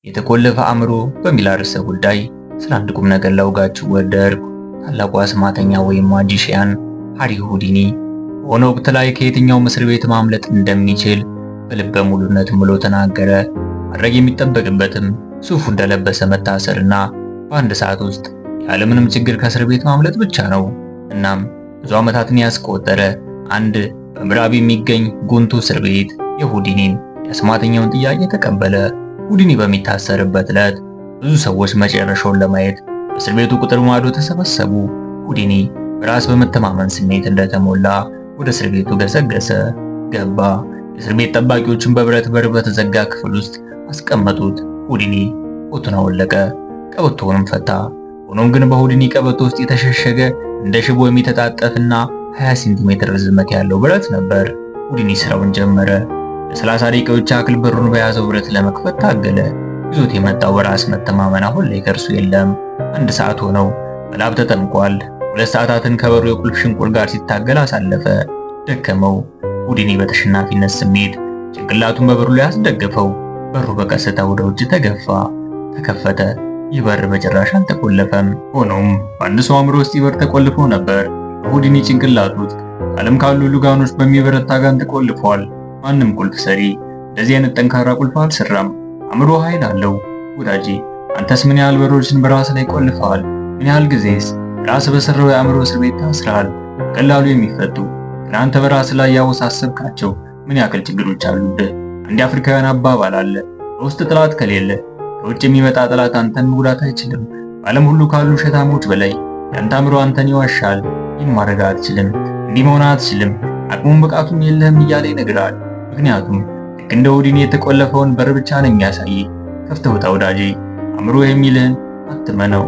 የተቆለፈ አእምሮ በሚል ርዕሰ ጉዳይ ስለ አንድ ቁም ነገር ላውጋችሁ ወደድኩ። ታላቁ አስማተኛ ወይም magician ሃሪ ሁዲኒ በሆነ ወቅት ላይ ከየትኛውም እስር ቤት ማምለጥ እንደሚችል በልበ ሙሉነት ምሎ ተናገረ። ማድረግ የሚጠበቅበትም ሱፉ እንደለበሰ መታሰርና በአንድ ሰዓት ውስጥ ያለምንም ችግር ከእስር ቤት ማምለጥ ብቻ ነው። እናም ብዙ ዓመታትን ያስቆጠረ አንድ በምዕራብ የሚገኝ ጉንቱ እስር ቤት የሁዲኒን የአስማተኛውን ጥያቄ ተቀበለ። ሁዲኒ በሚታሰርበት ዕለት ብዙ ሰዎች መጨረሻውን ለማየት በእስር ቤቱ ቅጥር ማዶ ተሰበሰቡ። ሁዲኒ በራስ በመተማመን ስሜት እንደተሞላ ወደ እስር ቤቱ ገሰገሰ፣ ገባ። የእስር ቤት ጠባቂዎችን በብረት በር በተዘጋ ክፍል ውስጥ አስቀመጡት። ሁዲኒ ኮቱን አወለቀ፣ ቀበቶውንም ፈታ። ሆኖም ግን በሁዲኒ ቀበቶ ውስጥ የተሸሸገ እንደ ሽቦ የሚተጣጠፍና 20 ሴንቲሜትር ርዝመት ያለው ብረት ነበር። ሁዲኒ ስራውን ጀመረ። ለ30 ደቂቃዎች ያክል በሩን በያዘው ብረት ለመክፈት ታገለ። ይዞት የመጣው በራስ መተማመን አሁን ላይ ከእርሱ የለም። አንድ ሰዓት ሆነው፣ በላብ ተጠምቋል። 2 ሰዓታትን ከበሩ የቁልፍ ሽንቁር ጋር ሲታገል አሳለፈ። ደከመው። ሁዲኒ በተሸናፊነት ስሜት ጭንቅላቱን በበሩ ላይ አስደገፈው። በሩ በቀስታ ወደ ውጭ ተገፋ፣ ተከፈተ። ይህ በር በጭራሽ አልተቆለፈም። ሆኖም በአንድ ሰው አእምሮ ውስጥ ይህ በር ተቆልፎ ነበር። በሁዲኒ ጭንቅላት ውስጥ ከዓለም ካሉ ሉጋኖች በሚበረታ ጋን ተቆልፏል። ማንም ቁልፍ ሰሪ እንደዚህ አይነት ጠንካራ ቁልፍ አልሰራም። አእምሮ ኃይል አለው። ወዳጄ፣ አንተስ ምን ያህል በሮችን በራስ ላይ ቆልፈሃል? ምን ያህል ጊዜስ ራስ በሰራው የአእምሮ እስር ቤት ታስረሃል? በቀላሉ የሚፈቱ ግን አንተ በራስ ላይ ያወሳሰብካቸው ምን ያክል ችግሮች አሉብህ? አንድ የአፍሪካውያን አባባል አለ። በውስጥ ጠላት ከሌለ ከውጭ የሚመጣ ጠላት አንተን መጉዳት አይችልም። በዓለም ሁሉ ካሉ ውሸታሞች በላይ ያንተ አእምሮ አንተን ይዋሻል። ይህን ማድረግ አትችልም፣ እንዲህ መሆን አትችልም፣ አቅሙን ብቃቱም የለህም እያለ ይነግራል። ምክንያቱም ልክ እንደ ሁዲኒ የተቆለፈውን በር ብቻ ነው የሚያሳይ። ከፍተህ ውጣ ወዳጄ። አእምሮ የሚልህን አትመነው።